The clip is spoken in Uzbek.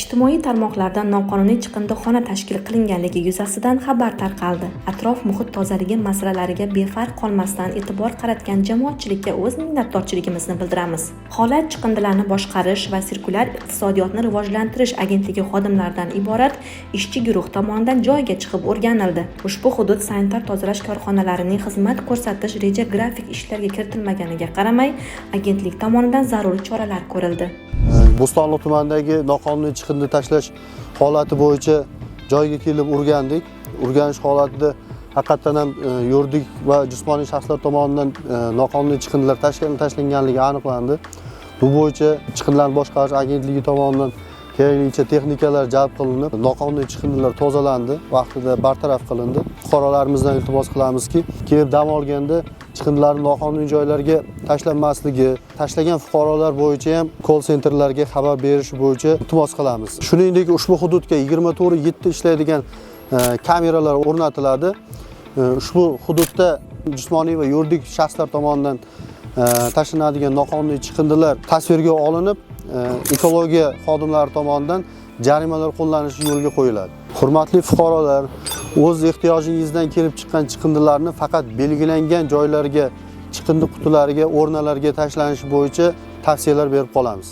Ijtimoiy tarmoqlarda noqonuniy chiqindixona tashkil qilinganligi yuzasidan xabar tarqaldi. Atrof muhit tozaligi masalalariga befarq qolmasdan e'tibor qaratgan jamoatchilikka o'z minnatdorchiligimizni bildiramiz. Holat chiqindilarni boshqarish va sirkulyar iqtisodiyotni rivojlantirish agentligi xodimlaridan iborat ishchi guruh tomonidan joyiga chiqib o'rganildi. Ushbu hudud sanitar tozalash korxonalarining xizmat ko'rsatish reja grafik ishlarga kiritilmaganiga qaramay, agentlik tomonidan zarur choralar ko'rildi. Bo'stonliq tumanidagi noqonuniy chiqindi tashlash holati bo'yicha joyiga kelib o'rgandik. O'rganish holatida haqiqatdan ham yuridik va jismoniy shaxslar tomonidan noqonuniy chiqindilar tashlanganligi aniqlandi. Bu bo'yicha chiqindilarni boshqarish agentligi tomonidan keraklicha texnikalar jalb qilinib, noqonuniy chiqindilar tozalandi, vaqtida bartaraf qilindi. Fuqarolarimizdan iltimos qilamizki, kelib dam olganda chiqindilarni noqonuniy joylarga tashlanmasligi, tashlagan fuqarolar bo'yicha ham call centerlarga xabar berish bo'yicha iltimos qilamiz. Shuningdek, ushbu hududga 24/7 ishlaydigan kameralar o'rnatiladi. Ushbu hududda jismoniy va yuridik shaxslar tomonidan tashlanadigan noqonuniy chiqindilar tasvirga olinib, ekologiya xodimlari tomonidan jarimalar qo'llanishi yo'lga qo'yiladi. Hurmatli fuqarolar, o'z ehtiyojingizdan kelib chiqqan chiqindilarni faqat belgilangan joylarga, chiqindi qutilariga, o'rnalarga tashlanishi bo'yicha tavsiyalar berib qolamiz.